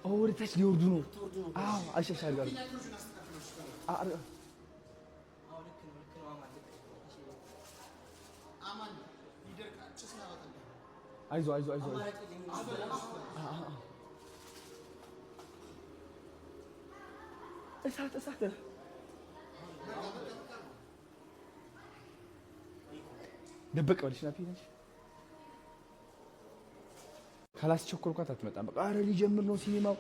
ወደ ታች ሊወርዱ ነው። አዎ አሻሻል ጋር አይዞህ አይዞህ አይዞህ። እሳት እሳት ደበቅ በልሽ ናፊ ነሽ። ካላስቸኮልኳት አትመጣም። በቃ ኧረ ሊጀምር ነው ሲኒማው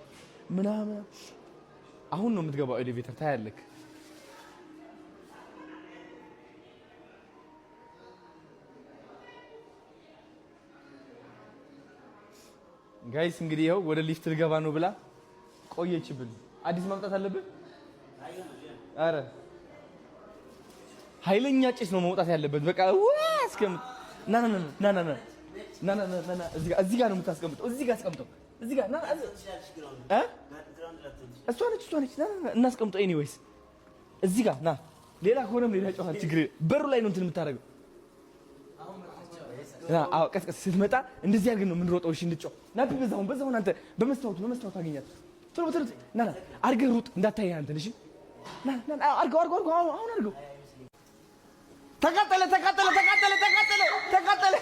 ምናምን። አሁን ነው የምትገባው elevator ታያለክ። Guys እንግዲህ ይኸው ወደ ሊፍት ልገባ ነው ብላ ቆየችብን። አዲስ ማምጣት አለብን። አረ ኃይለኛ ጭስ ነው መውጣት ያለበት። በቃ አስቀምጥ። ና ና ና ና ና ና ና ና ና እዚህ ጋር እዚህ ጋር ነው የምታስቀምጠው። እዚህ ጋር አስቀምጠው። እዚህ ጋር ና እ እሷ ነች እሷ ነች። ና ና እናስቀምጠው። Anyways እዚህ ጋር ና። ሌላ ከሆነም ሌላ ጨዋታ ችግር በሩ ላይ ነው እንትን የምታደርገው። አዎ ቀስ ስትመጣ እንደዚህ አድርገን ነው የምንሮጠው። እሺ እንድትጮህ ናፒ። በዛውን በዛውን አንተ በመስታወቱ በመስታወቱ አገኛት። ቶሎ ቶሎ ና ና አድርገህ ሩጥ እንዳታይ አንተን። እሺ ና ና አድርገው አድርገው አድርገው አሁን አሁን አድርገው። ተቃጠለ ተቃጠለ ተቃጠለ ተቃጠለ ተቃጠለ።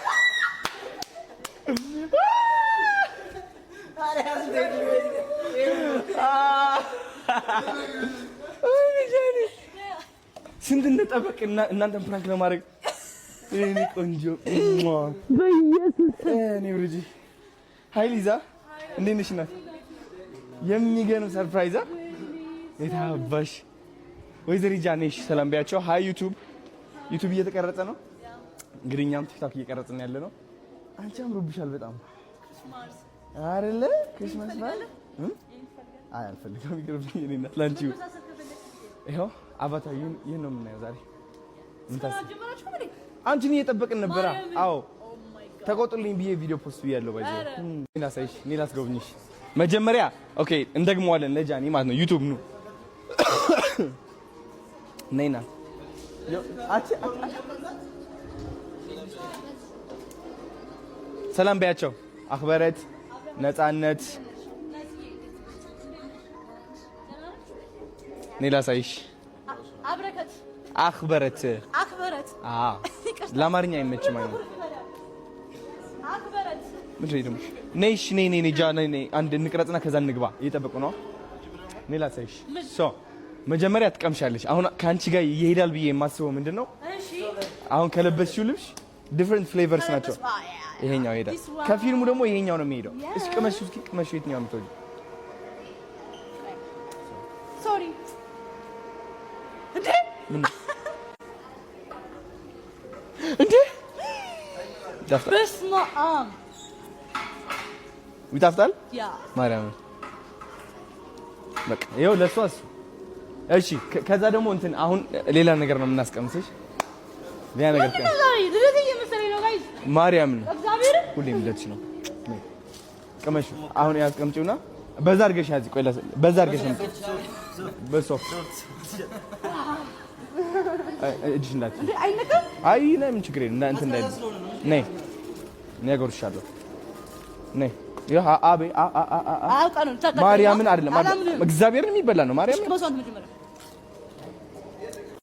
ስንት እንደጠበቅ እናንተን prank ለማድረግ እኔ ቆንጆ በኢየሱስ እኔ ብርጂ hi ሊዛ እንዴት ነሽ? እናት የሚገርም surprise የታባሽ ወይዘሪ ጃኔሽ ሰላም ቢያቸው። Hi YouTube YouTube እየተቀረጸ ነው እንግዲህ እኛም TikTok እየቀረጽን ያለ ነው። አንቺ አምሮብሻል በጣም አይደለ? Christmas በዓል አይ አልፈልግም፣ ይቅርብኝ። እኔ እናት ላንቺ ይኸው Avatar ይህን ነው የምናየው ዛሬ። አንቺን እየጠበቅን ነበራ። አዎ ተቆጡልኝ ብዬ ቪዲዮ post ብያለሁ። ባይዘ ላሳይሽ፣ እኔ ላስጎብኝሽ መጀመሪያ። Okay እንደግመዋለን ለጃኒ ማለት ነው። YouTube ኑ ነይና ሰላም በያቸው። አክበረት ነፃነት፣ እኔ ላሳይሽ። አክበረት ለአማርኛ አይመችም። አይ ምንድን ነው ደግሞ? ነይ እሺ፣ ነይ ነይ ነይ፣ ጃ ነይ ነይ፣ አንድ እንቅረጽና ከዛ እንግባ። እየጠበቁ ነው። እኔ ላሳይሽ። So መጀመሪያ ትቀምሻለሽ። አሁን ከአንቺ ጋር ይሄዳል ብዬ የማስበው ምንድን ነው፣ አሁን ከለበስሽው ልብስ different flavors ናቸው። ይሄኛው ይሄዳል። ከፊልሙ ደግሞ ይሄኛው ነው የሚሄደው። እስኪ ቅመሽው፣ እስኪ ቅመሽው። የትኛው ነው የምትወጂው? Sorry እንዴ እንዴ ይጣፍጣል። በስመ አብ ይጣፍጣል። Yeah ማርያም በቃ ይኸው ለእሷ እሱ። እሺ ከዛ ደግሞ እንትን አሁን ሌላ ነገር ነው የምናስቀምስሽ። ሌላ ነገር ማርያም ነው ሁሌም ልደትሽ ነው። ቅመሽ አሁን ያስቀምጪውና በዛ አድርገሽ ያዚ። ቆይ በዛ አድርገሽ ነው በሶፍት እጅሽ እንዳትዪ። አይ ነይ፣ ምን ችግር የለም። እንትን እንዳይል ነይ፣ እኔ አጎርስሻለሁ። ነይ ማርያምን አይደለም እግዚአብሔርን የሚበላ ነው። ማርያምን